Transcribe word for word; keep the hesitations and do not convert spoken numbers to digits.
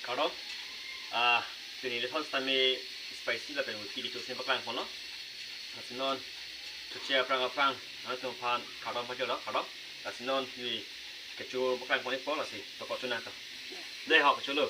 Kardom. Ah, pini le thon sitame spicy lapen muti kecho si paklang ponlo. Lasi non choche aphrang aphrang nangtum aphan kardom pajirlo, kardom. Lasi non neli kecho paklang pon-ikpo, lasi tokok chonang to. Dei, ho, kecholo.